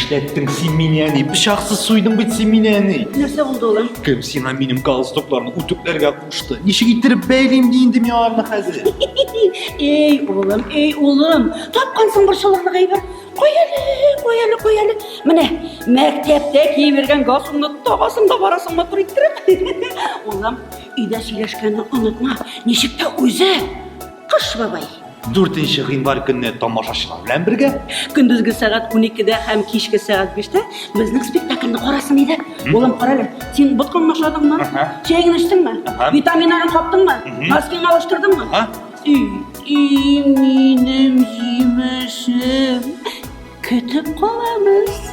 Нишләттең син мине, әни? Пычаксыз суйдың бит син мине, әни. Нәрсә булды, улым? Кем сиңа минем галстукларны үтүкләргә кушты? Ничек иттереп бәйлим ди инде мин аларны хәзер? Эй, улым, эй, улым, тапкансың борчылырлык әйбер. Кой әле, кой әле, кой әле. Менә, мәктәптә киеп йөргән галстукны тагасың да барасың матур иттереп. Улым, өйдә сөйләшкәнне онытма. Ничек тә үзе Кыш бабай. 4 гыйнвар көнне тамашачылар белән бергә көндезге сәгать 12-дә һәм кичке сәгать 5-тә безнең спектакльне карасын иде. Улым, кара әле, син боткаңны ашадыңмы? Чәеңне эчтеңме? Витаминнарын каптыңмы? Носкиңны алыштырдыңмы? И, и, минем җимешем. Көтеп каламыз.